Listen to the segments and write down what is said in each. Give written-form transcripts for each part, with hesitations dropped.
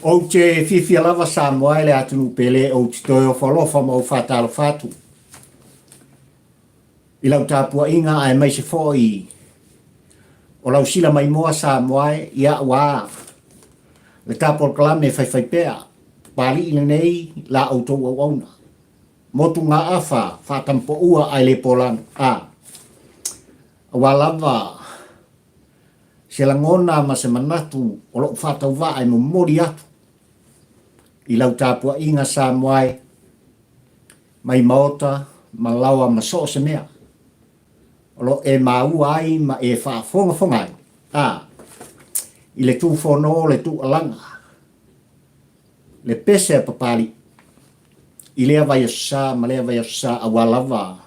Ou te fiafia lava Samoa e le atunuu pele ou te toe ofo alofa ma ou faatalofa atu i lau tapuaiga aemaise foi o lau sila maimoa Samoa e ia ua le ta polokalame faifaipea Papalii lenei la outou auauna motugaafa faatampoua ae le polanu a aua lava se lagona ma se manatu o lou faatauvaa e momoli atu i lau tapuaiga Samoa e, mai maota ma laoa ma so o se mea o lo o e maua ai ma e faafogafoga ai, a, i le tufono le tuualaga, le pese a Papalii i lea vaiaso sa ma lea vaiaso sa aua lava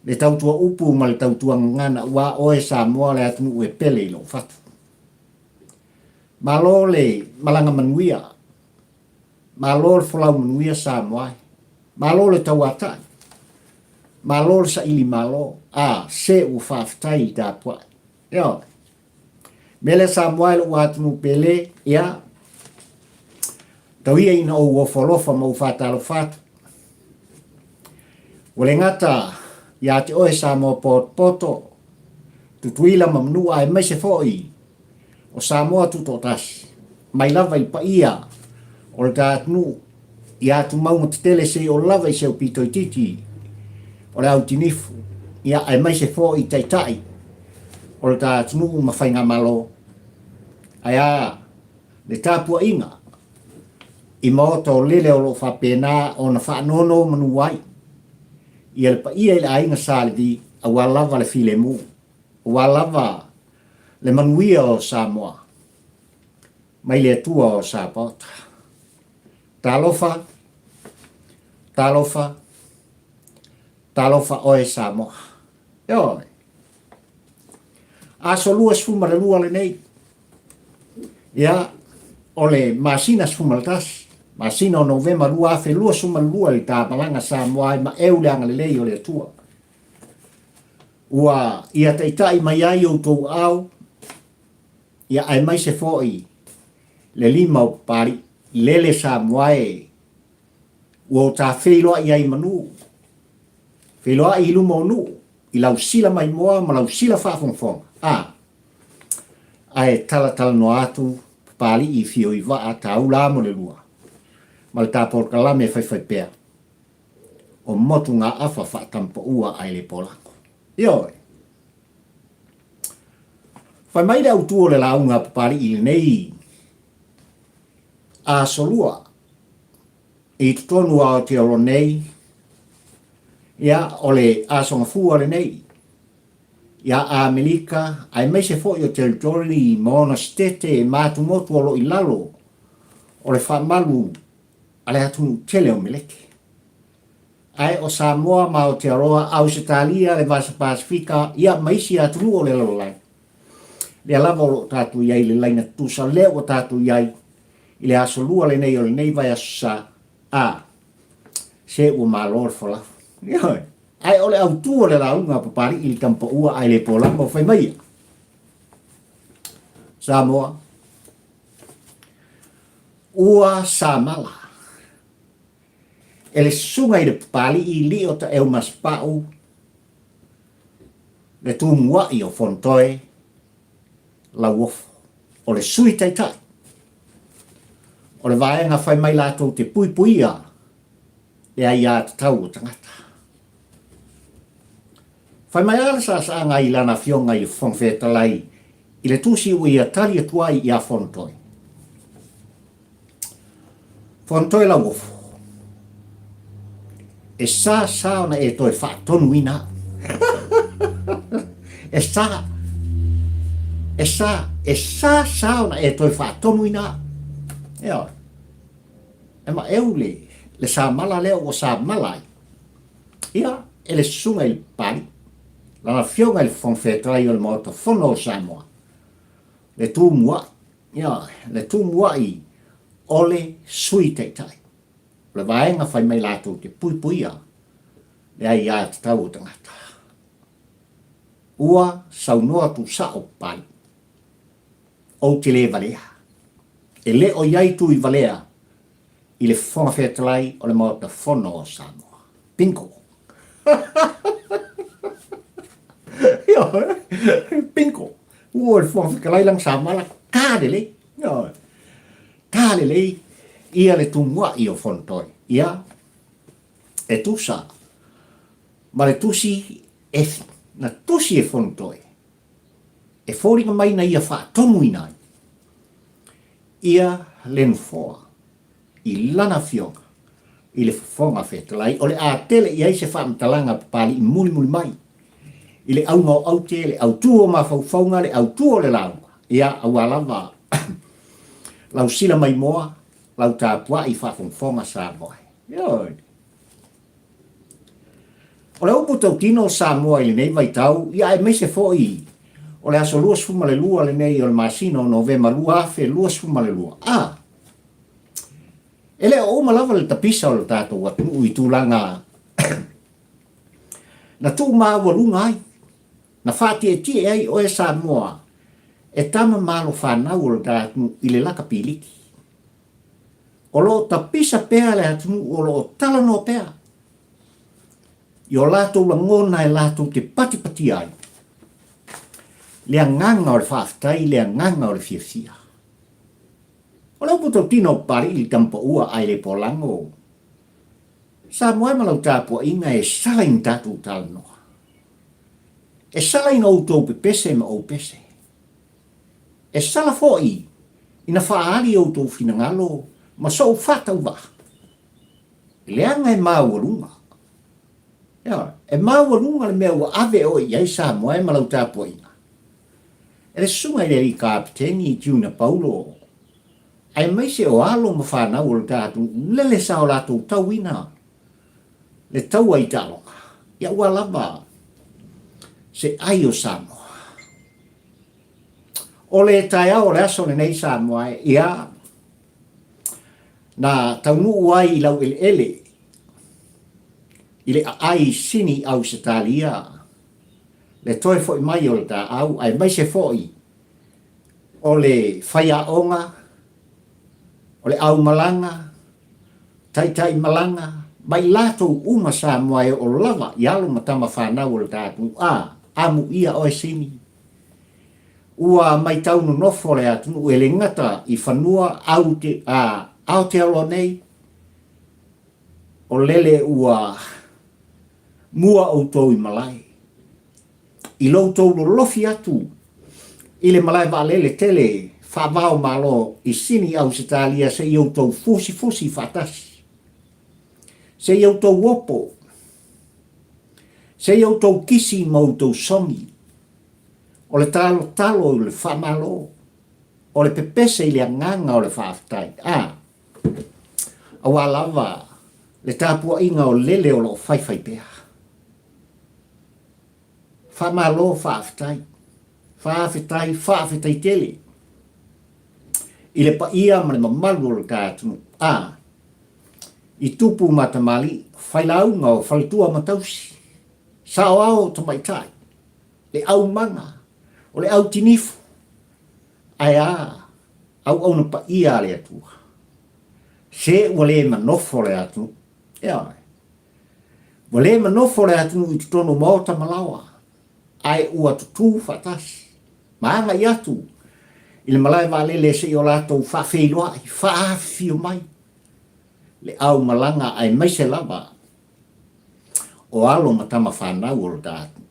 le tautua upu ma le tautua gagana aua oe Samoa le atunuu e pele i lou fatu. Malo le malaga manuia, malo le folau manuia Samoa e. Malo le tauatai, malo le saili malo, a, se ua faafetai i le tapuai. Ioe. Mea lea Samoa e lou atunuu pele, ia, tau ia ina ou ofo alofa ma ou faatalofa atu. Ua le gata ia te oe Samoa potopoto, Tutuila ma Manua aemaise foi o Samoa Tutoatasi, mai lava i le paia o le ta atunuu i atumauga tetele seia oo lava i se aupito itiiti o le autinifu, ia aemaise foi i taitai o le ta atunuu ma faigamalo. Ae a le tapuaiga i maota o lele o lo o faapena ona faanonomanu ai ia le paia i le aiga Sa Levi aua lava le filemu, aua lava le manuia o Samoa mai le Atua o Sapaota. Talofa, talofa, talofa oe Samoa. Ioe. Aso 22 lenei. Ia, o le masina 11, masina o Novema 2022 i ta malaga Samoa ai ma eu le agalelei o le Atua. Ua ia taitai mai ai outou aao, ia aemaise foi le lima o Papalii, lele Samoa e, ua o ta feiloai ai i manu, feiloai i luma o nuu, i lau sila maimoa ma lau sila faafogafoga, a, ae talatalanoa atu Papalii i fio i vaa taula amo le lua, ma le ta polokalame e faifaipea. o motugaafa faatampaua ae le polago. Ioe. Fai mai le autu o le lauga a Papalii i lenei aso lua i totonu o Aotearoa nei, ia, o le Aso Gafua lenei ia Amerika aemaise foi o Territory ma ona Setete ma atumotu o lo o i lalo o le faamalu a le atunuu tele o Meleke. Ae o Samoa ma Aotearoa, Ausetalia, le Vasa Pasefika, ia ma isi atunuu o le lalolagi, lea lava o lo o tatou i ai i le laina tutusa lea ua tatou i ai i le aso lua lenei o lenei vaiaso sa, a, se ua malo le folau. Ioe. Ae o le autu o le lauga a Papalii i le tama paua ae le polama o fai mai ia. Samoa, Ua samala e le susuga i le Papalii Lio Taeumasepau le tumua'i o Fonotoe Lauofo, o le Sui Taitai o le vaega fai mai latou te puipuia le aiatatau o tagata. Fai mai lava le saasaaga i lana afioga i le Fofoga Fetalai i le tusi ua ia tali atu ai ia Fonotoe. Fonotoe Lauofo, e sa sa ona e toe faatonuina au. e sa, e sa, e sa sa ona e toe faatonuina au. Ioe. E maeu le, le samala lea ua samala ai. Ia, e le susuga i le Papalii, lana afioga i le Fofoga Fetalai o le Maota Fono o Samoa, le tumuai, ia, le tumuai o le Sui Taitai, o le vaega fai mai latou te puipuia le aiatatau o tagata. Ua saunoa tuusao Papalii, ou te le valea. E le o i ai Tuivalea i le Fofoga Fetalai o le Maota Fono o Samoa. Bingo! Ioe, bingo! Ua le Fofoga Fetalai lana samala, ta lelei. Ioe, ta lelei ia le tumuai o Fonotoe. Ia, e tusa ma le tusi e, na tusi e Fonotoe, e foliga mai na ia faatonuina ai ia le nofoa i lana afioga i le Fofoga Fetalai, o le a tele i ai se faamatalaga Papalii mulimuli mai i le auga o aute, le autu o mafaufauga, le autu o le lauga, ia, aua lava lau sila maimoa, lau tapuai faafogafoga Samoa e. Ioe. O le upu tautino o Samoa i lenei vaitau, ia aemaise foi o le aso 22 lenei o le masina o Novema 2022, a e le o uma lava le tapisa o le tatou atunuu i tulaga na tuumaualuga ai, na faatietie ai oe Samoa e tama ma alo fanau o le ta atunuu i le laka piliki. O lo o tapisa pea le atunuu o lo o talanoa pea i o latou lagona e latou te patipatia ai le agaga o le faafetai, le agaga o le fiafia. O le upu tautino o Papalii i le tamapaua ae le polago, Samoa e ma lau tapuaiga e sala ina tatou talanoa. E sala ina outou pepese ma ou pese. E sala foi ina faaali outou finagalo ma sou faatauvaa. Leaga e maualuga. Ioe, e maualuga le mea ua ave oe i ai Samoa e ma lau tapuaiga. E le susuga i le alii Kapeteni Junior Paulo, aemaise o alo ma fanau o le tatou lele sa o latou tauina le taua i taaloga, ia ua lava se ai o Samoa. O le taeao o le aso lenei Samoa e, ia, na taunuu ai i laueleele i le aai i Sini Ausetalia le toe foi mai o le taau aemaise foi o le faiaoga, o le aumalaga, taitaimalaga ma i latou uma Samoa e oo lava i alo ma tama fanau o le ta atunuu. A, amuia oe Sini. Ua maitau nonofo le atunuu e le gata i fanua aute, a, Aotearoa nei, o lele ua mua outou i malae. I lo outou lolofi atu i le malae vaalele tele faava-o-Malo i Sini, Ausetalia se i outou fusifusi faatasi, se i outou opo, se i outou kisi ma outou sogi, o le talotalo i le faamalo, o le pepese i le agaga o le faafetai, a, aua lava le tapuaiga o lele o lo o faifai pea. Faamalo faafetai. Faafetai, faafetai tele i le paia ma le mamalu o le ta atunuu. A, i tupu ma tamalii, failauga o faletua ma tausi, saoao o tamaitai, le aumaga, o le autinifu, ae a, auauna paia a le Atua. Se ua le manofo le atunuu. Ioe. Ua le manofo le atunuu i totonu o maota ma laoa, ae ua tutū faatasi, ma agai atu i le malae vaalele se i o latou faafeiloai, faaafifio mai le aumalaga aemaise lava o alo ma tama fanau o lo ta atunuu.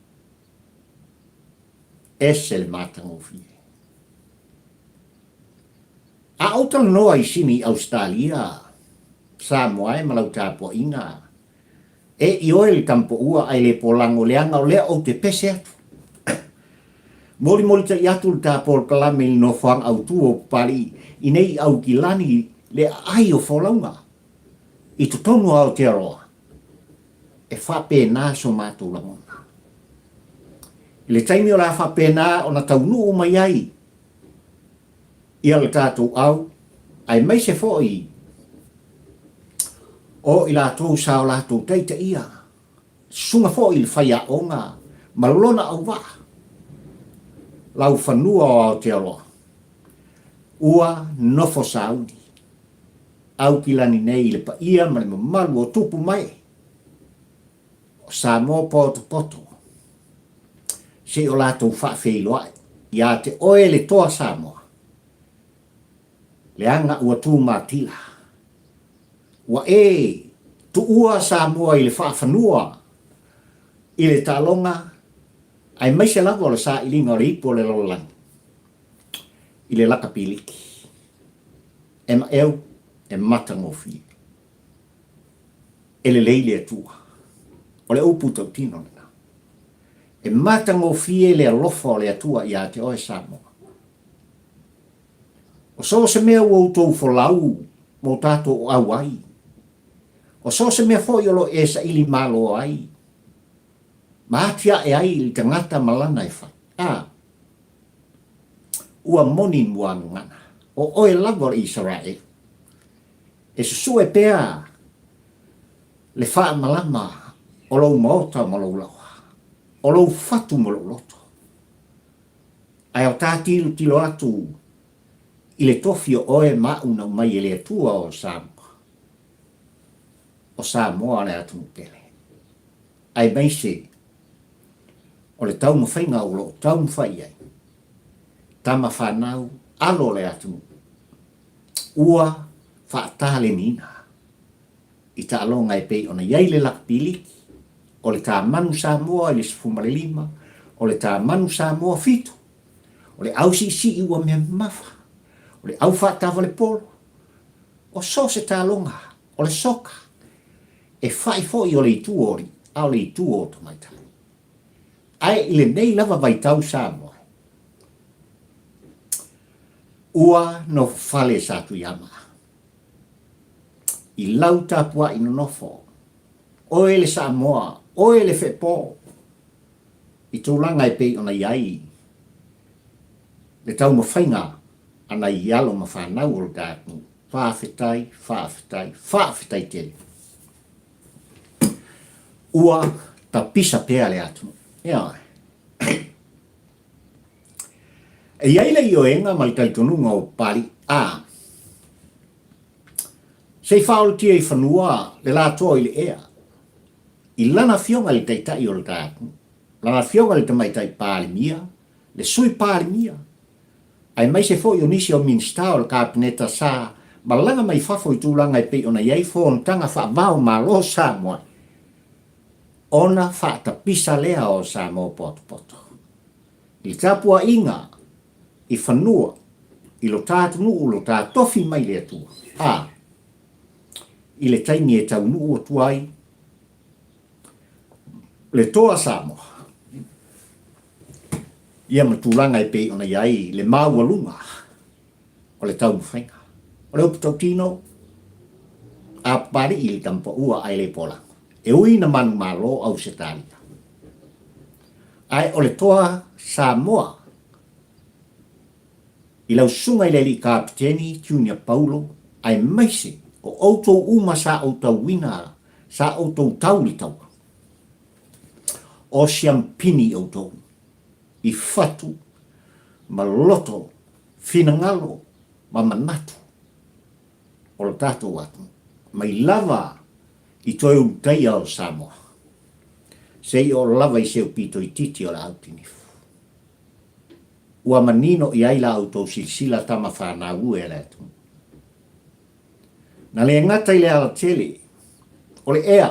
Ese le matagofie. A ou talanoa i Sini i Ausetalia, Samoa e ma lau tapuaiga, e ioe le tamapoua ae le polago leaga o lea ou te pese atu. Molimolitai atu le ta polokalame i le nofoaga autu o Papalii i nei Aukilani le aai o folauga i totonu o Aotearoa. E faapena so matou lagona. I le taimi o le a faapena ona taunuu mai ai ia le tatou au, aemaise foi o i latou sa o latou taitaia, susuga foi i le faiaoga ma lona auvaa, laufanua o Aotearoa. Ua nofo sauni Aukilani nei i le paia ma le mamalu o tupu mae o Samoa potopoto se i o latou faafeiloai ia te oe le toa Samoa, leaga ua tu matila. Ua e tuua Samoa i le faafanua i le taaloga aemaise lava o le sailiga o le ipu o le lalolagi i le lakapiliki. E maeu, e matagofie. E lelei le Atua. O le upu tautino lena. E matagofie le alofa o le Atua ia te oe Samoa. O so o se mea ua outou folau mo tatou o au ai, o so o se mea foi o lo o e saili malo ai, ma atiae ai le tagata ma lana e fai, a, ua moni muagagana, o oe lava o le Isaraelu, e susue pea le faamalama o lou maota ma lou laoa, o lou fatu ma lou loto. Ae o ta tilotilo atu i le tofi o oe ma au na aumai e le Atua o Samoa, o Samoa le atunuu pele, aemaise o le taumafaiga o lo o taumafai i ai tama fanau alo o le atunuu ua faataleniina i taaloga e pei ona i ai le lakapiliki, o le tāmanu Samoa i le 15, o le tāmanu Samoa 7, o le ausiisii ua mea mamafa, o le aufaatavale polo, o so o se taaloga, o le soka, e fai foi o le itu o alii, a o le itu o tamaitai. Ae i lenei lava vaitau Samoa, ua nofo fale Satuiama. I lau tapuai nonofo, oe le Samoa, oe le Feepo, i tulaga e pei ona i ai le taumafaiga a nai alo ma fanau o le ta atunuu. Faafetai, faafetai, faafetai tele. Ua tapisa pea le atunuu. Ioe. E i ai le ioega ma le talitonuga o Papalii, a se i faaolotia i fanua le latoa i le ea, i lana afioga i le Taitai o le ta atunuu, lana afioga i le Tamaitai Palemia, le Sui Palemia, aemaise foi o nisi o Minisita o le Kapeneta sa malaga mai fafo i tulaga e pei ona i ai fonotaga faava-o-Malo o Samoa, ona faatapisa lea o Samoa potopoto. I le tapuaiga i fanua, i lo ta atunuu, lo ta tofi mai le Atua, a, i le taimi e taunuu atu ai le toa Samoa, ia ma tulaga e pei ona i ai le maualuga o le taumafaiga. O le upu tautino, a papalii le tamapaua ae le polago, e ui na manumalo Ausetalia. Ae o le toa Samoa i lau susuga i le alii Kapeteni Junior Paulo aemaise o outou uma sa outauina sa outou tau i le taua. O siampini outou i fatu ma loto finagalo ma manatu o lo tatou atunuu mai lava i toe ulutaia o Samoa se i oo lava i seu pito itiiti o le autinifu. Ua manino i ai la outou silasila tama fanau e a le atunuu. Na le gata i le alatele, o le ea,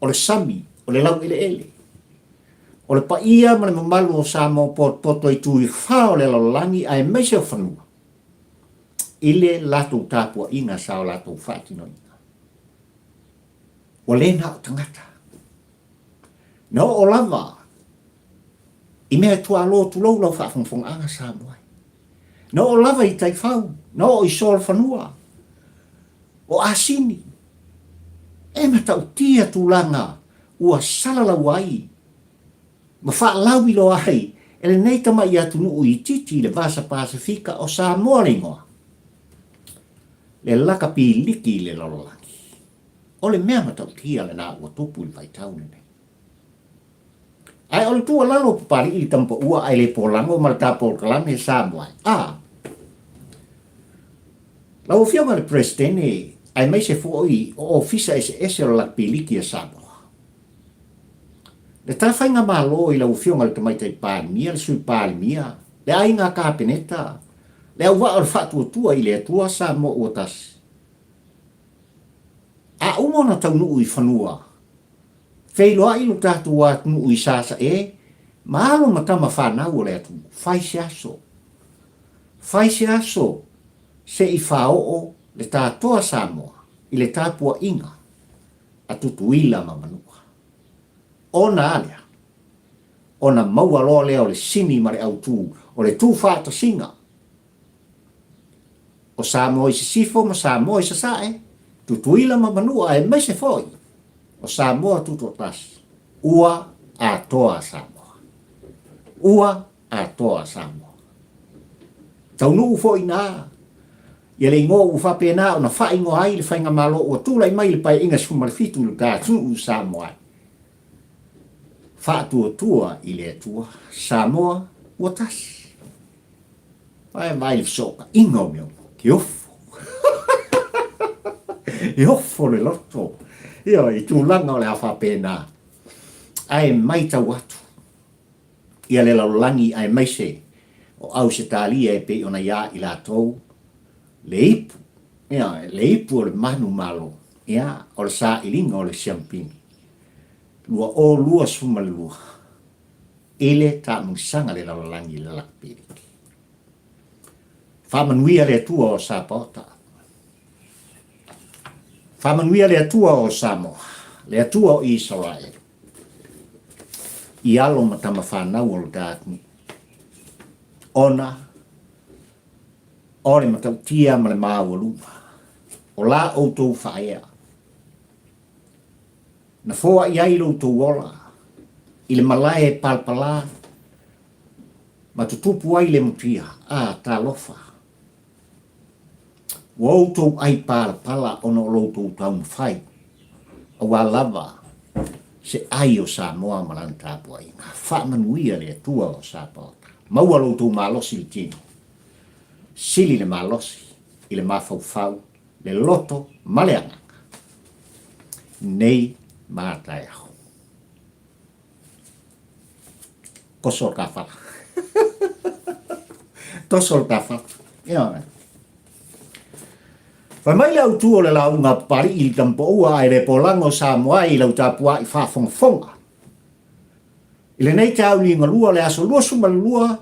o le sami, o le laueleele, o le paia ma le mamalu o Samoa potopoto i itu e fa o le lalolagi aemaise o fanua, i le latou tapuaiga sa o latou faatinoina. Ua le na o tagata. Na oo lava i mea tualo tulou lau faafogafogaaga Samoa. Na oo lava i taifau, na oo i solofanua, o asini. E matautia tulaga ua salalau ai ma faalauiloa ai e lenei tamai atunuu itiiti i le Vasa Pasefika o Samoa le igoa, le lakapiliki i le lalolagi. O le mea matautia lena ua tupu i le vaitau lenei. Ae o le tuualalo o Papalii i le tamapaua ae le polago ma le ta polokalame Samoa e, a. Lau Afioga i le Peresetene, aemaise foi o Ofisa eseese o le Lakipiliki a Samoa. Le ta Faigamalo i lau Afioga i le Tamaitai Palemia, le Sui Palemia, le Aiga Kapeneta, le auvaa o le Faatuatua i le Atua Samoa ua Tasi. A uma ona taunuu i fanua, feiloai lo tatou atunuu i Sasae ma alo ma tama fanau o le atunuu, fai se aso. Fai se aso se i faaoo le tatoa Samoa i le tapuaiga a Tutuila ma Manua. Ona a lea? Ona maua loa lea o le sini ma le autu o le tuufaatasiga o Samoa i Sisifo ma Samoa i Sasae, Tutuila ma Manua aemaise foi o Samoa Tutoatasi, ua atoa Samoa. Ua atoa Samoa. Taunuu foi ina ia le igoa ua faapena ona faaigoa ai le Faigamalo ua tulai mai i le Paeaiga 17 i lo ta atunuu Samoa ai. Faatuatua i le Atua, Samoa ua tasi. Vae vaai le fesootaiga o mea uma, ke ofo. E ofo le loto. Ia, i tulaga o le a faapena. Ae maitau atu ia le lalolagi aemaise o Ausetalia e pei ona iā i latou le ipu, ia, le ipu o le manumalo, ia, o le sailiga o le siampini 2022 i le taamulisaga le lalolagi i le lakipiliki. Faamanuia le Atua o Sapaota. Faamanuia le Atua o Samoa, le Atua o Isaraelu. I alo ma tama fanau o lo ta atunuu, ona o le matautia ma le maualuga o la outou faaea, na foai ai lo outou ola i le malae e palapala ma tutupu ai le mutia, a, talofa! Ua outou ʻai palapala ona o lo outou taumafai, aua lava se ʻai o Samoa ma lana tapuaiga. Faamanuia le Atua o Sapaota. Maua lo outou malosi i le tino. Sili le malosi i le mafaufau, le loto ma le agaga. Nei ma taeao. Toso le tafala. Toso le tafala. Ioe. Fai mai le autu o le lauga a Papali'i i le Tamapoua ae le polaga o Samoa i lau tapua'i faafogafoga. I lenei taeao liugalua o le aso 22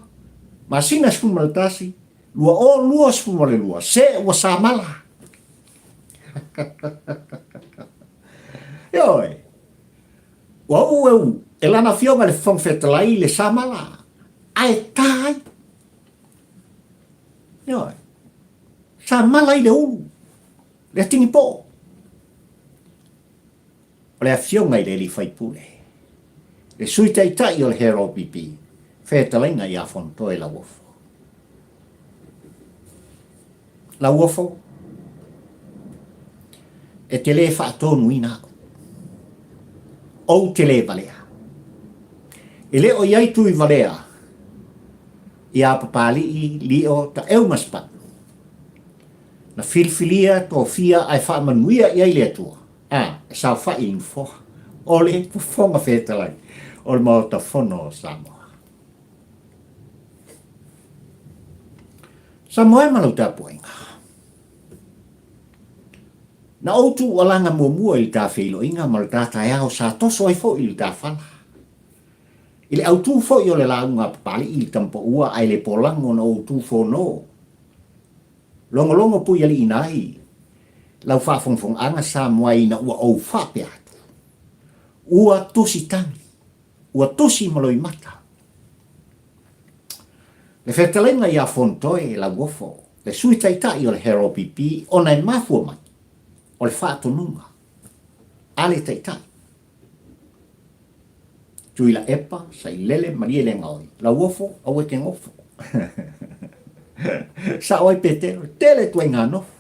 masina 11 2022, se ua samala. Ioe. Ua uu eu e lana afioga i le Fofoga Fetalai le samala, ae ta ai. Ioe. Samala ai le ulu, le atigipoo. O le afioga i le alii faipule, le Sui Taitai o le HRPP, fetalaiga ia Fonotoe Lauofo. Lauofo, e te lē faatonuina au. Ou te lē valea. E le o i ai tui valea iā Papali'i, Lio, Taʻeu ma Sipa'u. Na filifilia, tofia ae faamanuia i ai le Atua, a, e saofaʻi i le nofoa o le Fofoga Fetalai o le Maota Fono o Samoa. Samoa e ma lau tapuaiga. Na ou tuualaga muamua i le ta feiloaiga ma le ta taeao sa toso ai foi i le ta fala. I le autū foi o le lauga a Papali'i i le Tamapaua ae le polago na ou tu fono. Logologo puialiiina ai lau faafogafogaga Samoa ina ua ou faapea atu. Ua tusi tagi, ua tusi ma loimata. Le fetalaiga ia Fonotoe Lauofo, le Sui Taitai o le HRPP ona e mafua mai o le faatonuga a le Taitai. Tuilaepa, Sailele, Malielegaoi, Lauofo, aua e te nofo. Sao ai Petelo, tele ituaiga nofo.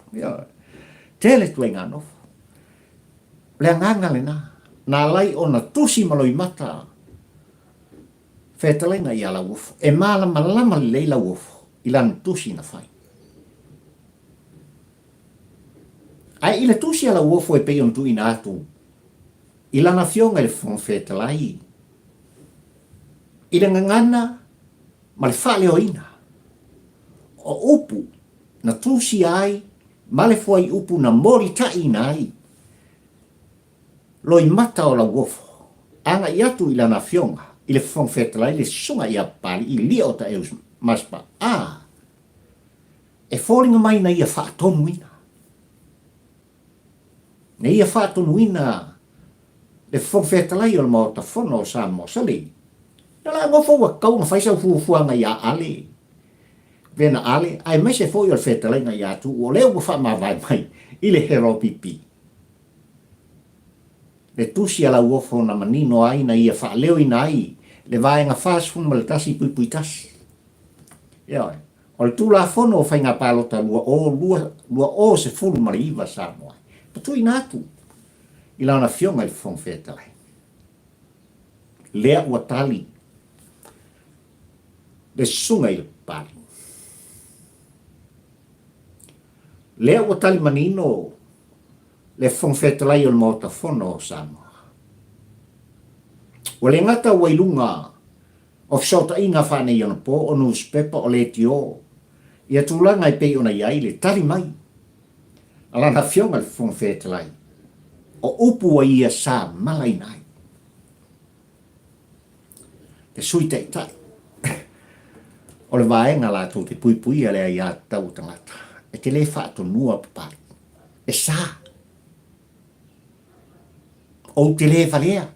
Tele ituaiga nofo. O le agaga lena, na alai ona tusi ma loimata Fetalaiga ia Lauofo. E malamalama lelei Lauofo i lana tusi na fai. Ae i le tusi a Lauofo e pei ona tuuina atu i lana Afioga i le Fofoga Fetalai, i le gagana ma le faaleoina o upu na tusia ai ma le fuaiupu na molitaiina ai loimata o Lauofo agai atu i lana Afioga i le Fofoga Fetalai le Susuga ia Papali'i Lio Taeu Maspa a e foliga mai na ia faatonuina. Na ia faatonuina le Fofoga Fetalai o le Maota Fono o Samoa, Sole, na la nofo ua tatau ona fai sau fuafuaga ia Ale, Vena Ale, aemaise foi o le fetalaiga ia Tuuu, o lea ua faamavae mai i le HLPP. Le tusi a Lauofo na manino ai na ia faaleoina ai le Vaega 41.1. Ioe. O le Tulafono o Faiga Palota 2019 Samoa, ua tuuina atu i Lana Afioga i le Fofoga Fetalai. Lea ua tali le Susuga i le Papalii. Lea ua tali manino le Fofoga Fetalai o le Maota Fono o Samoa. Ua le gata ua i luga o fesootaiga faaneionapo, o nusipepa, o leitio, ia tulaga e pei ona i ai le tali mai a Lana Afioga i le Fofoga Fetalai, o upu ua ia sa malaina ai le Sui Taitai o le vaega latou te puipuia le aiatatau o tagata, e te le faatonua Papalii. E sa. Ou te le valea.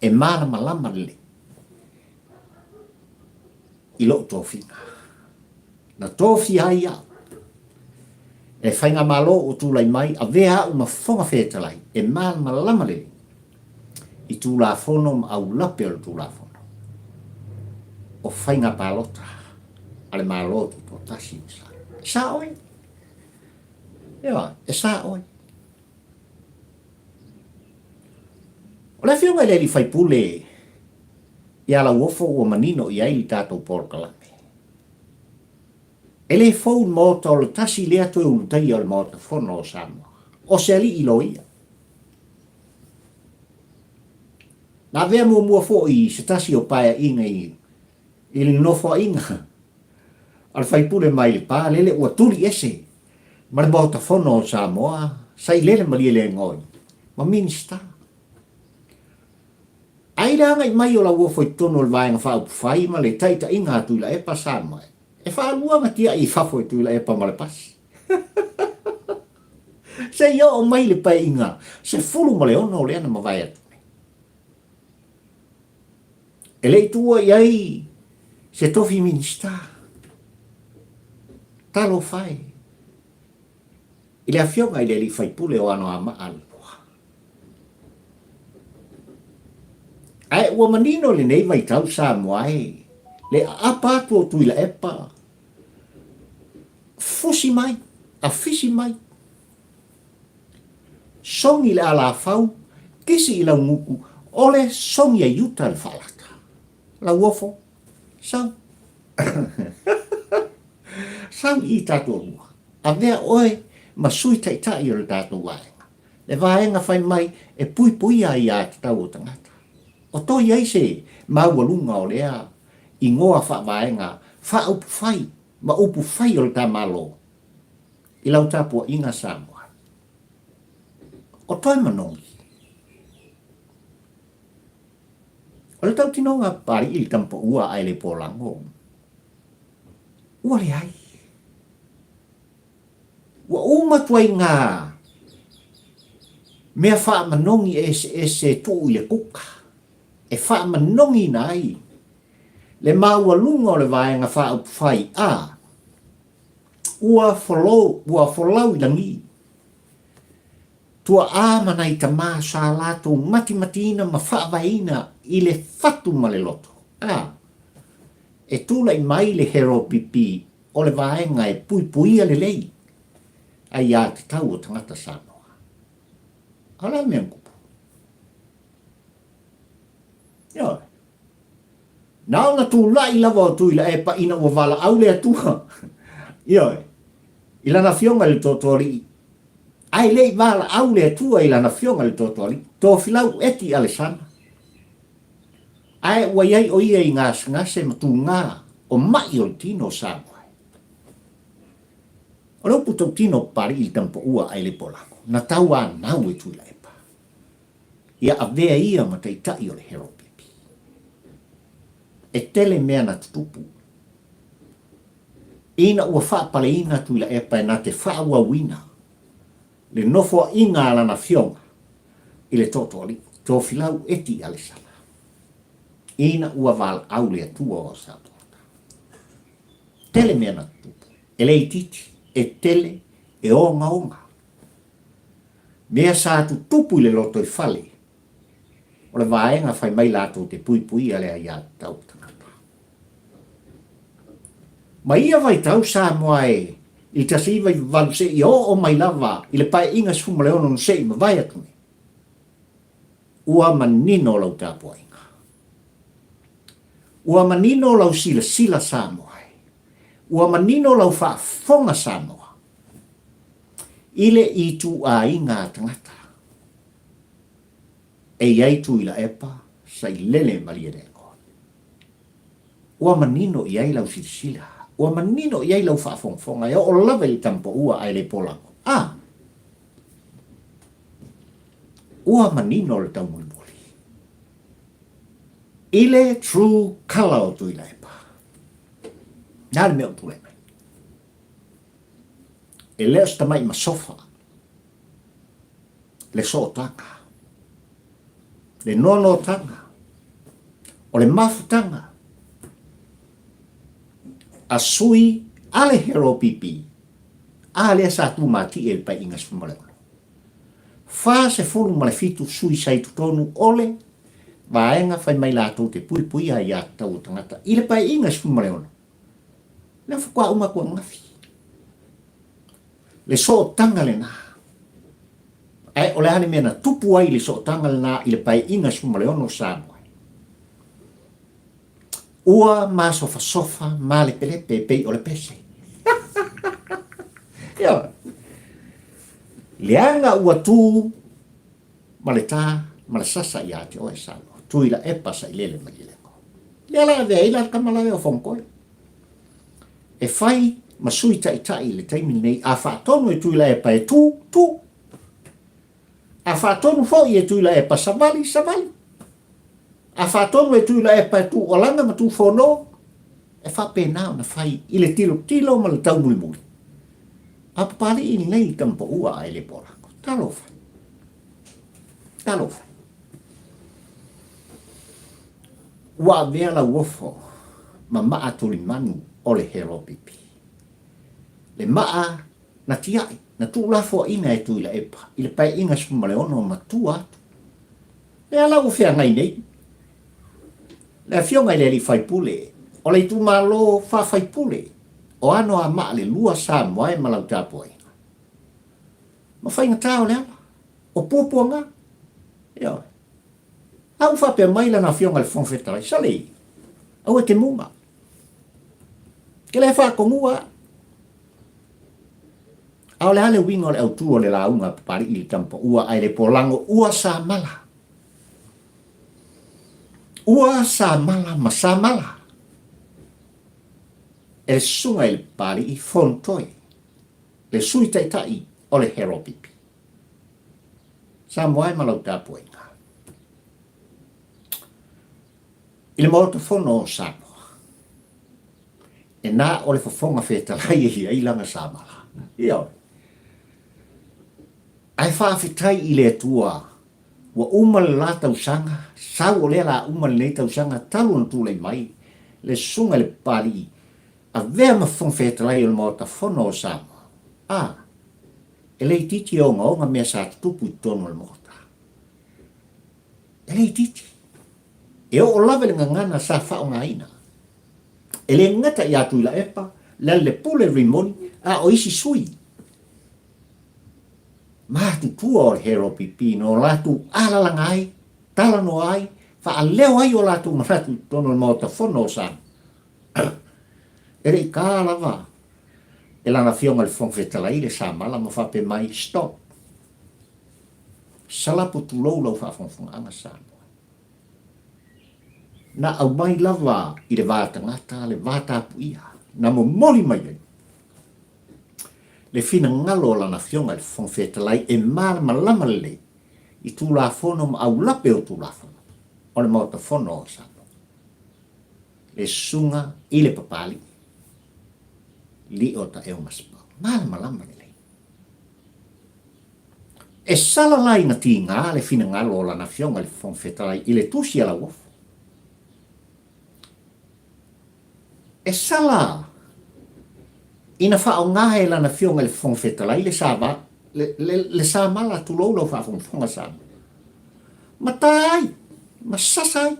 E malamalama lelei i lou tofiga. Na tofia ai au e Faigamalo ua tulai mai, avea au ma Fofoga Fetalai e malamalama lelei i Tulafono ma aulape o le Tulafono o Faiga Palota a le Malo Tutoatasi o Samoa. E sa oe. Ioe, e sa oe. O le Afioga i le Alii Faipule ia Lauofo ua manino i ai le tatou polokalame. E le fou le Maota o le tasi lea toe ulutaia o le Maota Fono o Samoa. O se alii loia. Na avea muamua foi i se tasi o paeaiga i, i le nofoaiga a le faipule mai Lepa lele ua tuli ese ma le Maota Fono o Samoa, Sailele Malielegaoi ma Minisita. Ai le agai mai o Lauofo i totonu o le Vaega Faaupufai ma le taitaiga a Tuilaepa Samoa e faalua ona tiai i fafo e Tuilaepa ma le pasi. Se i oo mai le paeaiga 16 lea na mavae atu nei. E le i tuua i ai se tofi Minisita. Talofa e i le Afioga i le Alii Faipule o Anoamaa Lepoa. Ae ua manino lenei vaitau Samoa e le aapa atu o Tuilaepa, fusi mai, afisi mai, Sogi le alafau, kisi i lauguku, ole sogi ai uta le faalata. Lauofo, sau. Sau i tatou lua. Avea oe ma sui taitai o le tatou vaega. Le vaega fai mai e puipuia ai aiatatau o tagata. O toi ai se maualuga o lea igoa faavaega faaupufai ma upufai o le ta Malo i lau tapuaiga Samoa. O toe manogi. O le tautinoga Papalii i le tamapaua ae le polago. Ua leai. Ua uma atu ai ngā mea faamanogi eseese e tuu i le kuka e faamanogiina ai le maualuga o le vaega faaupufai a Ua folou, ua folau i lagi. Tuaʻā ma nai tamā sa latou matimatiina ma faavaeina i le fatu ma le loto. A, e tulai mai le HLPP o le vaega e puipuia lelei aiatatau o tagata Samoa. A o le a le mea na tupu? Ioe. Na ona tulai lava o Tuilaepa ina ua valaau le Atua, ioe, i lana afioga i le Tootooalii. Ae le i valaau le Atua i Lana Afioga i le Toatoalii, Tofilau Eti Alesana. Ae ua i ai o ia i gasegase ma tuga o ma'i o le tino o Samoa. O le upu tautino Papalii i le tamapaua ae le polago, na tauanau e Tuilaepa. Ia avea ia ma taitai o le Heropipi. E tele mea na tutupu. Ina ua faapaleina Tuilaepa e na te faaauauina le nofoaiga a lana afioga i le Tootooalii, Tofilau Eti Alesana, ina ua valaau le Atua o Samoa. Tele mea na tutupu, e le itiiti, e tele, e ogaoga. Mea sa tutupu i le lotoifale, o le vaega fai mai latou te puipuia le aiatatau a tagata. Ma ia vaitau Samoa e i 1998 seia oo mai lava i le Paeaiga 16 na se i mavae atu nei, ua manino lau tapuaiga. Ua manino lau silasila Samoa e. Ua manino lau faafofoga Samoa i le ituaiga a tagata e i ai Tuilaepa, Sailele Malielegaoi. Ua manino i ai lau silasila, ua manino i ai lau faafogafoga e oo lava i le tamapaua ae le polago. A! Ua manino le taumolimoli i le true colour o Tuilaepa. Na le mea o tulai mai. E le o se tamai masofa le sootaga, le noanoataga, o le mafutaga a sui a le Hero PP a lea sa tumatie i le Paeaiga 16. 47 sui sa i totonu o le vaega fai mai latou te puipuia aiatatau a tagata i le Paeaiga 16. Lea faatoa uma atu ananafi. Le sootaga lena. Ae o le a le mea na tupu ai le sootaga lena i le Paeaiga 16 o Samoa? Ua masofasofa malepelepe pei o le pese. Ioe. Leaga ua tu ma le ta ma le sasa ia te oe Samoa. Tuilaepa sailele Malielegaoi. Lea la avea ai la le tama la lea o Fonotoe. E fai ma sui taitai i le taimi lenei, a faatonu e Tuilaepa e tu, tu. A faatonu foi e Tuilaepa savali, savali. A faatonu e Tuilaepa e tuualaga ma tuufono, e faapena ona fai i le tilotilo ma le taumulimuli. A Papalii lenei i tamapaua ae le polago. Talofa. Talofa. Ua avea lauofo ma maa tulimanu o le Heropipi. Le maa na tiai, na tuulafoaina e Tuilaepa i le Paeaiga 16 ma tua atu. Lea la ua feagai nei le Afioga i le Alii Faipule o le itumalo faafaipule o Anoamaa le lua Samoa e ma lau tapuaiga. Ma faigata o le ala, o puapuaga. Ioe. A ua faapea mai lana Afioga i le Fofoga Fetalai, Sale, aua e te muga. Ke le faatonua au. A o le a le uiga o le autu o le lauga a Papalii i le tamapaua ae le polago ua samala. Ua samala ma samala e le susuga i le Papalii Fonotoe, le Sui Taitai o le Heropipi. Samoa e ma lau tapuaiga. I le Maota Fono o Samoa, e na o le fofoga fetalai e i ai lana samala. Ioe. Ae faafetai i le Atua ua uma le la tausaga, sau o lea la uma lenei tausaga talu ona tulai mai le Susuga i le Papalii avea ma fofoga fetalai o le Maota Fono o Samoa. A, e le itiiti e ogaoga mea sa tutupu i totonu o le Maota. E le itiiti. E oo lava i le gagana sa faaaogaina. E le gata ia Tuilaepa, Lealailepule Rimoni, a o isi sui matutua o le HLPP na o latou alalaga ai, talanoa ai, faaleo ai o latou manatu i totonu o le Maota Fono o Samoa. E le i ta lava e lana Afioga i le Fofoga Fetalai le samala ma faapea mai, Stop! Salapo tulou lau faafogafogaaga Samoa. Na aumai lava i le va tagata le va tapuia na momoli mai ai le finagalo o Lana Afioga i le Fofoga Fetalai e malamalama lelei i Tulafono ma aulape o Tulafono o le Maota Fono o Samoa. Le susuga i le Papalii, Lio Taeo Masepau. Malamalama lelei. E sala la ina tiga le finagalo o Lana Afioga i le Fofoga Fetalai i le tusi a Lauofo. E sala ina faaaoga e Lana Afioga i le Fofoga Fetalai le sa, le, le, le samala, tulou lau faafogafoga Samoa, ma ta ai, ma sasa ai.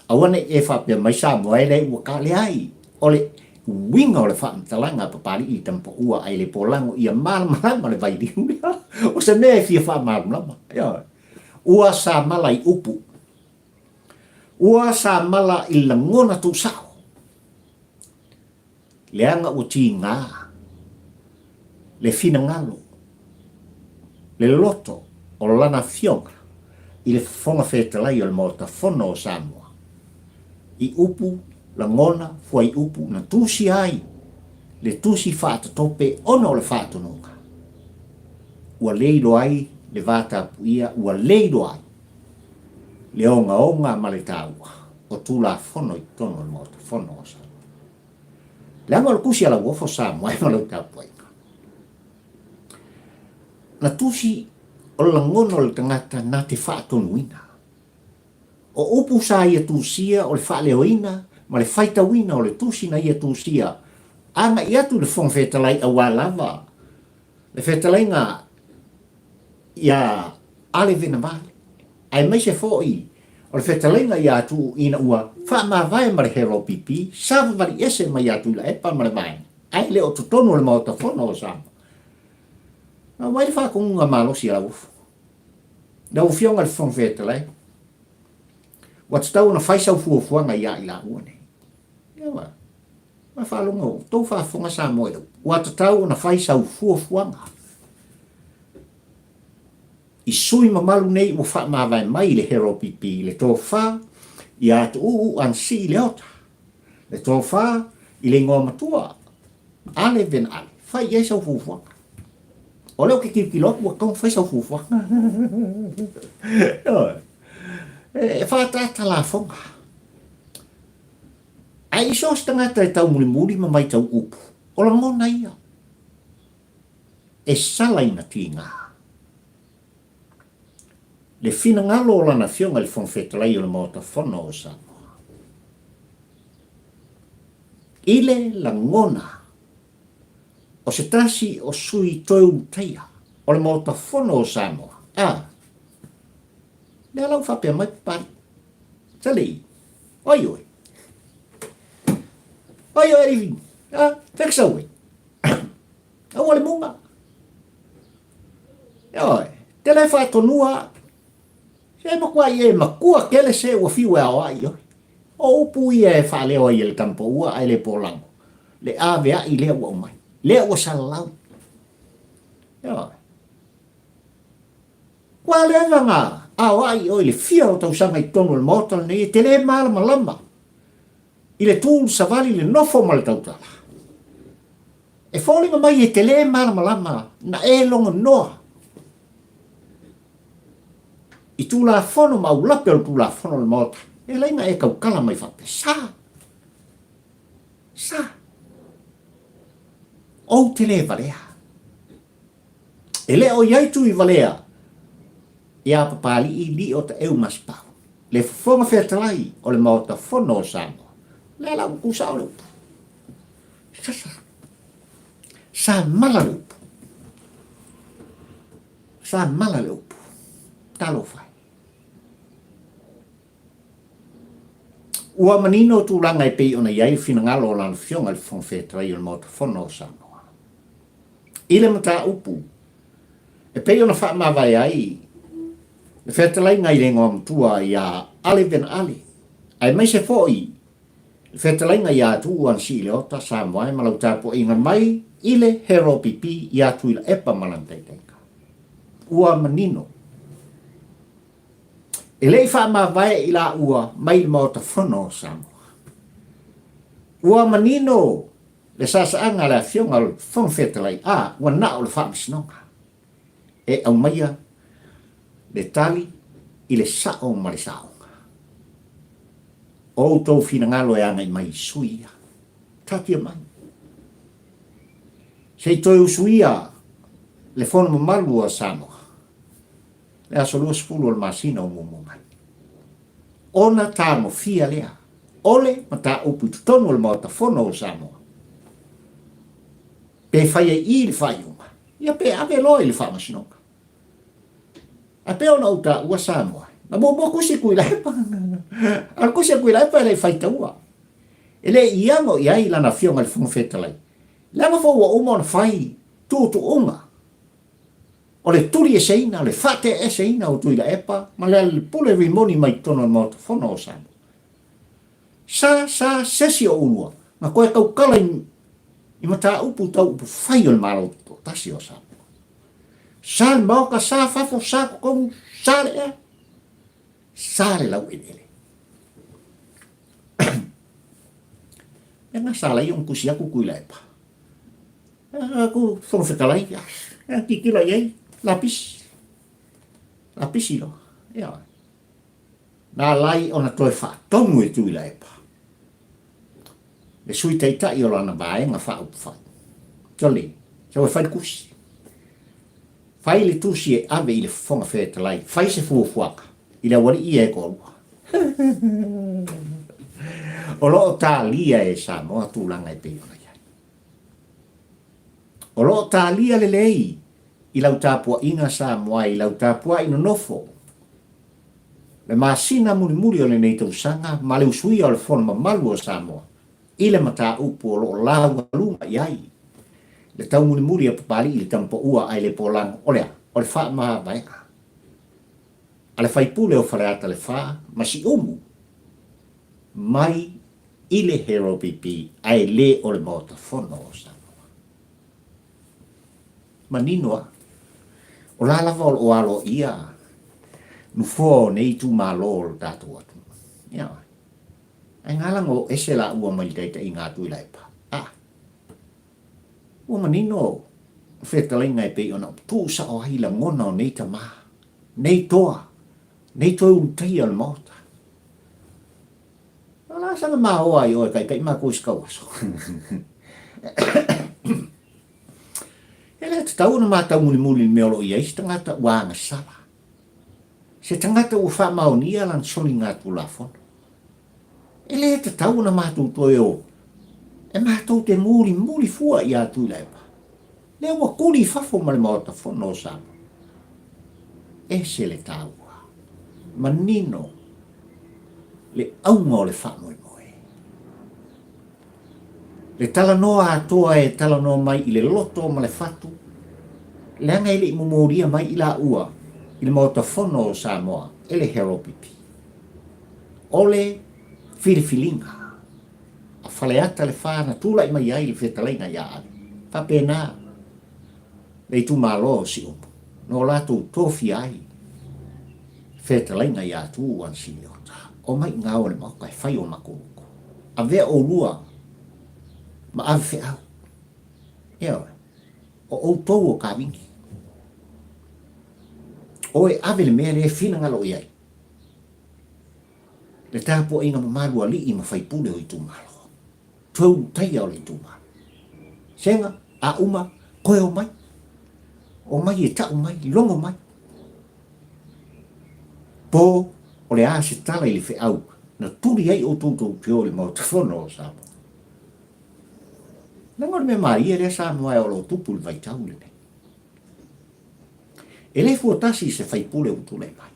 Aua ne i e faapea mai Samoa e leai ua ka leai. O le uiga o le faamatalaga a Papalii i Tamapaua ae le polago ia malamalama le vailiu lea. O se mea e fia faamalamalama. Ioe. Ua samala i upu. Ua samala i lagona tuusao. Leaga ua tiga le finagalo, le loto o Lana Afioga i le Fofoga Fetalai o le Maota Fono o Samoa, i upu, lagona, fuaiupu na tusia ai le tusi faatatope ona o le faatonuga. Ua le iloa ai le va tapuia, ua le iloa ai le ogaoga ma le taua o Tulafono i totonu o le Maota Fono o Samoa. Leaga o le tusi a Lauofo Samoa e ma lau tapuaiga. Na tusi o le lagona o le tagata na te faatonuina. O upu sa ia tusia o le faaleoina ma le faitauina o le tusi na ia tusia agai atu i le Fofoga Fetalai aua lava le fetalaiga iā Ale Venavale, aemaise foi o le fetalaiga iā Tuuu ina ua faamavae ma le Hero PP, savavali ese mai iā Tuilaepa ma le vaega, ae le o totonu o le Maota Fono o Samoa. Na aumai le faatonuga malosi a Lauofo. Lau Afioga i le Fofoga Fetalai, ua tatau ona fai sau fuafuaga iā i laua nei. Ioe. Ua faalogo tou faafofoga Samoa i le upu. Ua tatau ona fai sau fuafuaga i sui mamalu nei ua faamavae mai i le Hero PP, le tofa ia Tuuu Ansii Leota, le tofa i le igoa matua Ale Vena Ale. Fai i ai sau fuafuaga. O lea ou te tilotilo atu ua tatau ona fai sau fuafuaga. E faaataata lafoga. Ae i so o se tagata e taumulimuli ma maitau upu, o lagona ia e sala ina tiga. Le finagalo o Lana Afioga i le Fofoga Fetalai o le Maota Fono o Samoa. I le lagona o se tasi o sui toe ulutaia o le Maota Fono o Samoa, a, lea la ua faapea mai Papalii, Salei, Oi oi. Oi oi Alivini. Ah, feksa ue. Aua le muga. Oi, te le whaatonua. Se makua i e makua kele se ua fiu e aoa i oi. O upu ia e whaaleo ai e le tampo ua ai le pōlango. Le ave ai lea ua umai. Lea ua salalau. Oi. Ua leva na aoai oe i le fia o tausaga i totonu o le Maota lenei e te le malamalama i le tu, le savali, le nofo ma le tautala. E foliga mai e te le malamalama na e logonoa i Tulafono ma aulape o le Tulafono o le Maota, e alai na e tautala mai faapea, sa, sa, ou te le valea. E le o i ai tui valea iā Papalii Lio Taeu Masepau, le Fofoga Fetalai o le Maota Fono o Samoa. Lea la ua tusao le upu. Sasa. Sa mala le upu. Sa mala le upu. Talofa e. Ua manino tulaga e pei ona i ai le finagalo o Lana Afioga i le Fofoga Fetalai o le Maota Fono o Samoa. I le mataupu e pei ona faamavae ai le fetalaiga i le igoa matua iā Ale Vena Ale, aemaise foi le fetalaiga iā Tuuu Anasii Leota, Samoa e ma lau tapuaiga mai i le Hero PP iā Tuilaepa ma lana taitaiga. Ua manino. E le i faamavae i laua mai le Maota Fono o Samoa. Ua manino le saasaaga a le Afioga o le Fofoga Fetalai, a, ua na o le Faamasinoga e aumaia le tali i le sao ma le saoga. O outou finagalo e agai mai i sui ia. Taatia mai. Se i toe usuia le fono mamalu a Samoa le aso 20 o le masina o muamua mai. Ona tagofia lea o le mataupu i totonu o le Maota Fono o Samoa. Pe fai ai i le faaiuga, ia pe ave loa i le faamasinoga. Ae pei ona ou taua Samoa, na muamua tusi Tuilaepa. A o le tusi a Tuilaepa e le i faitaua. E le i ano i ai lana afioga i le Fofoga Fetalai. Leaga foi ua uma ona fai tuutuuga o le tulieseina, o le faateaeseina o Tuilaepa ma Lealailepule Rimoni mai totonu o le Maota Fono o Samoa. Sa, sa sesi o ulua na toe tautala i, i mataupu tau upufai o le Malo Tutoatasi o Samoa. Sa le maota, sa fafo, sa totonu, sa le ea, sa le laueleele. Mea na sa lai ona tusi atu Tuilaepa. Aku Fofoga Fetalai, e titilo i ai, lapisi. Lapisi loa. Ia. Na alai ona toe faatonu e Tuilaepa le Sui Taitai o lana Vaega Faaupufai. Sole, sau e fai le tusi. Fai le tusi e ave i le Fofoga Fetalai, fai se fuafuaga i le aualii ia e toalua. O lo o talia e Samoa tulaga e pei ona i ai. O lo o talia lelei i lau tapuaiga Samoa, i lau tapuai nonofo, le masina mulimuli o lenei tausaga ma le usuia o le Fono mamalu o Samoa i le mataupu o lo o laugaluga i ai le taumulimuli a Papalii i le Tamapaua ae le Polago, o le a? O le faamavaega a le faipule o Faleata le Fa ma Siumu mai i le HRPP ae le o le Maota Fono o Samoa. Manino a. O la lava o lo o aloaia nofoa o nei itumalo o le tatou atunuu. Ia. Ae nga laga o ese laua mai le taitaiga a Tuilaepa. A. Ua manino fetalaiga e pei ona tuusao ai lagona o nei tama, nei toa, nei toe ulutaia o le Maota. O la saga maoa ai oe taitai matou i se tauaso. E le tatau ona matau mulimuli i le mea o lo o i ai se tagata ua agasala. Se tagata ua faamaonia lana soligatulafono. E le tatau ona matou toe o e matou te mulimuli fua ia Tuilaepa. Lea ua tuli i fafo ma le Maota Fono o Samoa. Ese le taua. Manino le auga o le faamoemoe. Le talanoa atoa e talanoa mai i le loto ma le fatu, leaga e le i momolia mai i laua i le Maota Fono o Samoa e le HRPP. O le filifiliga a Faleata le Fa na tulai mai ai le fetalaiga ia Ale. Faapena le itumalo o Siumu na o latou tofia ai fetalaiga ia Tuuu Anasiliota. Omai i gao o le Maota e fai o matou loto. Avea oulua ma ave feau. Ioe. O outou o kavini. Oe ave le mea lea e finagalo i ai. Le tapuaiga mamalu alii ma faipule o itumalo. Toe ulutaia o le itumalo. Sega, a uma, koe omai. Omai e tau mai, logo mai. Po o le a se tala i le feau na tuli ai outou tou te o i le Maota Fono o Samoa. Leaga o le mea malie lea Samoa e o lo o tupu i le vaitau lenei. E le fua tasi i se faipule ua tulai mai.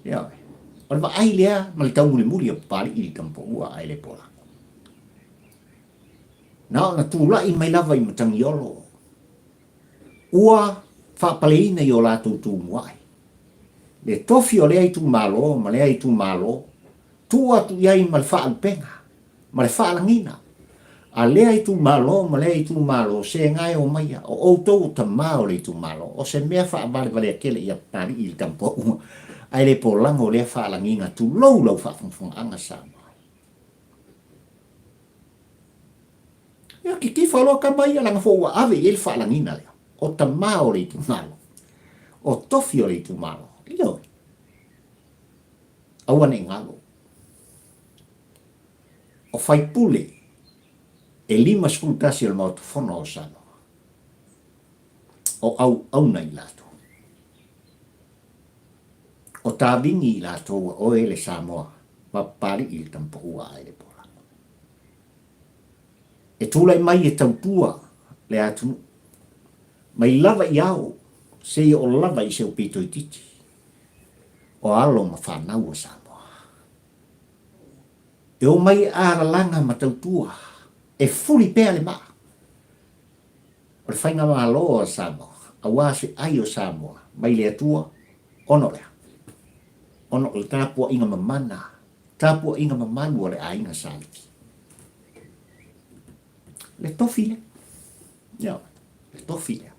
Ioe. O le vaai lea ma le taumulimuli a Papalii i le Tamapaua ae le Polago. Na ona tulai mai lava i Matagiolo ua faapaleina i o latou tumuai le tofi o lea itumalo ma lea itumalo, tuu atu i ai ma le faalupega ma le faalagiga. A lea itumalo ma lea itumalo, sega e omaia, o outou o tama o le itumalo, o se mea faavalevalea tele ia Papalii i le tapuauga, ae le polago lea faalagiga, tulou lau faafogafogaaga Samoa. Ia kitifa loa tama ia, leaga foi ua ave i ai le faalagiga lea, o tama o le itumalo, o tofi o le itumalo. Ioe. Aua ne i galo. O faipule e 51 o le Maota Fono o Samoa, o auauna i latou. O tavini i latou a oe le Samoa ma Papalii le Tamapaua ae le Polago. E tulai mai e tautua le atunuu, mai lava i ao seia oo lava i se upito itiiti o alo ma fanau a Samoa. E omai e alalaga ma tautua, e fuli pea le maa o le faigamalo a Samoa, aua se ai o Samoa mai le Atua, ona o le a? Ona o le tapuaiga mamana, tapuaiga mamalu a le aiga Sa Levi. Le tofi lea. Ioe, le tofi lea.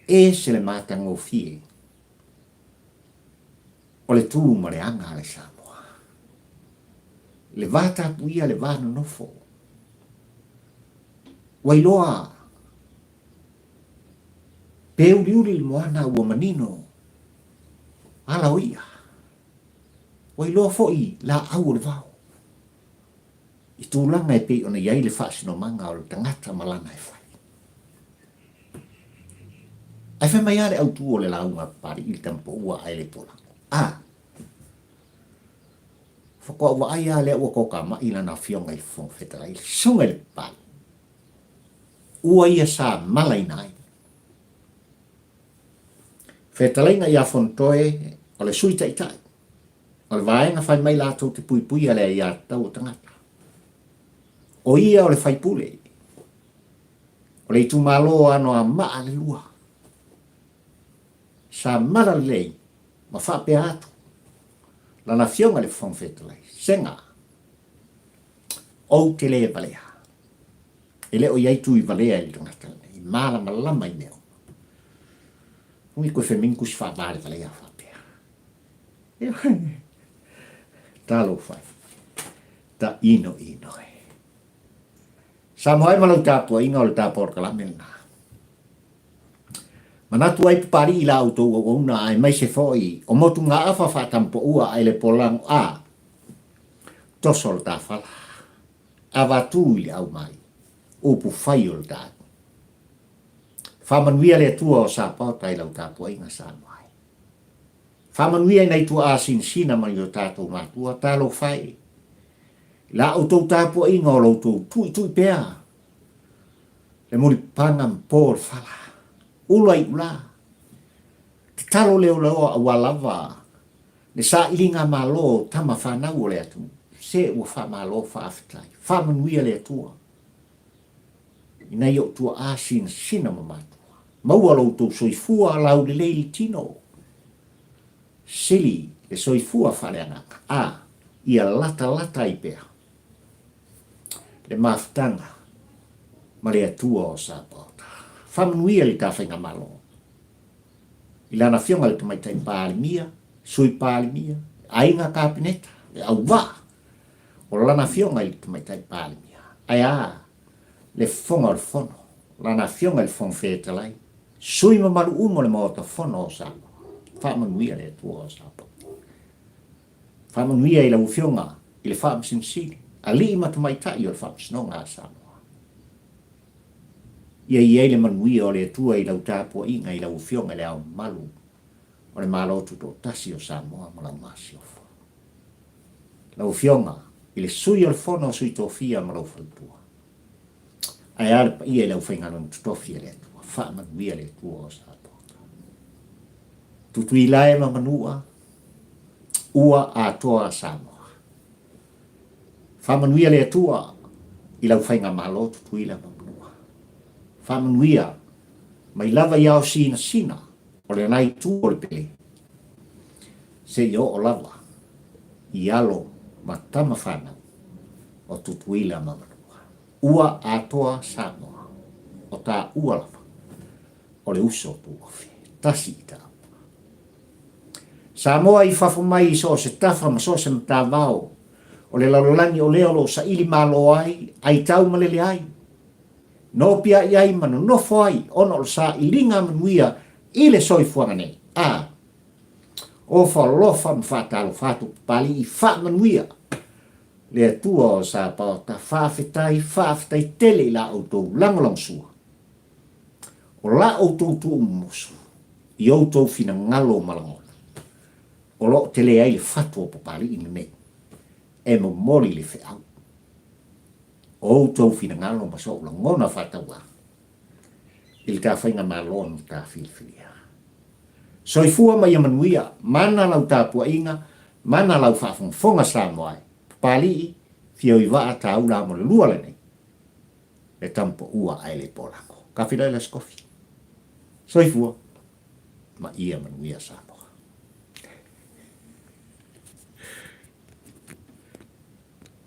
Ese le matagofie o le tu ma le aga a le Samoa. Le va tapuia, le va nonofo. Ua iloa pe uliuli le moana ua manino ala o ia. Ua iloa foi laau o le vao i tulaga e pei ona i ai le faasinomaga o le tagata ma lana e fai. Ae fai mai lava le autu o le lauga a Papalii i le tamapoua ae le polago. A! Faatoa ou vaai lava lea ua tokamai lana afioga i le Fofoga Fetalai, le susuga i le Papalii. Ua ia sa malaina ai. Fetalaiga ia Fonotoe o le Sui Taitai o le vaega fai mai latou te puipuia le aiatatau o tagata. O ia o le faipule o le itumalo o Anoamaa le lua. Sa mala lelei ma faapea atu lana afioga i le Fofoga Fetalai, Sega, ou te le valea. E le o i ai tui valea i le tagata lenei, malamalama i mea uma. Ui koe femini kusi faavalevalea faapea. Talofa e. Ta ino ino e. Samoa e ma lau tapuaiga o le ta polokalame lena. Manatu ai Papali'i i la outou auauna aemaise foi o motugaafa faatampoua ae le polago a toso le tafala. Avatu i le aumai upu fai o le talu. Faamanuia le Atua o Sapaota i lau tapuaiga Samoa e. Faamanuia i nai tuaa sinasina ma ni o tatou matua, talofa e i la outou tapuaiga o lo outou tuitui pea le mulipapaga ma po le fala. Ula i ula, tatalo leoleoa aua lava le sailiga malo o tama fanau o le atunuu. Se ua faamalo faafetai. Faamanuia le Atua i nai ou tuaa sinasina ma matua. Maua lo outou soifua laulelei i le tino. Sili le soifua faaleagaga, a ia latalata ai pea le mafutaga ma le Atua o Sapaota. Faamanuia le ta faigamalo i lana afioga i le Tamaitai Palemia, Sui Palemia, Aiga Kapeneta, le auvaa o lana afioga i le Tamaitai Palemia, ae a le Fofoga o le Fono, lana afioga i le Fofoga Fetalai, sui mamalu uma o le Maota Fono o Samoa. Faamanuia le Atua o Samoa. Faamanuia i lau Afioga i le Faamasino Sili, alii ma tamaitai o le Faamasinoga a Samoa. Ia i ai le manuia o le Atua i lau tapuaiga i lau Afioga i le Ao Mamalu o le Malo Tutoatasi o Samoa ma lau Masiofo. Lau Afioga i le Sui o le Fono a Sui Tofia ma lou faletua. Ae a le paia i le aufaigaluega totofi a le Atua. Faamanuia le Atua o Samoa. Tutuilae ma Manua, ua atoa Samoa. Faamanuia le Atua i lau faigamalo Tutuila ma Manua. Faamanuia mai lava i ao sinasina o lena itu o le pele, seia oo lava i alo ma tama fanau. O Tutuila ma Manua. Ua atoa Samoa. O taua lava. O le uso tuofe. Tasi i taua. Samoa i fafo mai i so o se tafa ma so o se matavao o le lalolagi o lea o lo o saili malo ai, aitau ma lele ai, nopiai ai ma nonofo ai ona o le sailiga manuia i le soifuaga nei. A ofa alofa ma faatalofa atu Papalii faamanuia le Atua o Sapaota, faafetai, faafetai tele i la outou lagolagosua. O la outou tuumumusu i outou finagalo ma lagona, o lo o tele ai le fatu o Papalii lenei e momoli le feau. O outou finagalo ma so'u lagona faatauā i le ta faigamalo na ta filifilia. Soifua ma ia manuia, mana lau tapuaiga, mana lau faafogafoga Samoa e. Papalii, Fioivaa taula mo le lua lenei. Le tamapaua ae le polago. Ka feiloai le Aso Kofi. Soifua ma ia manuia Samoa.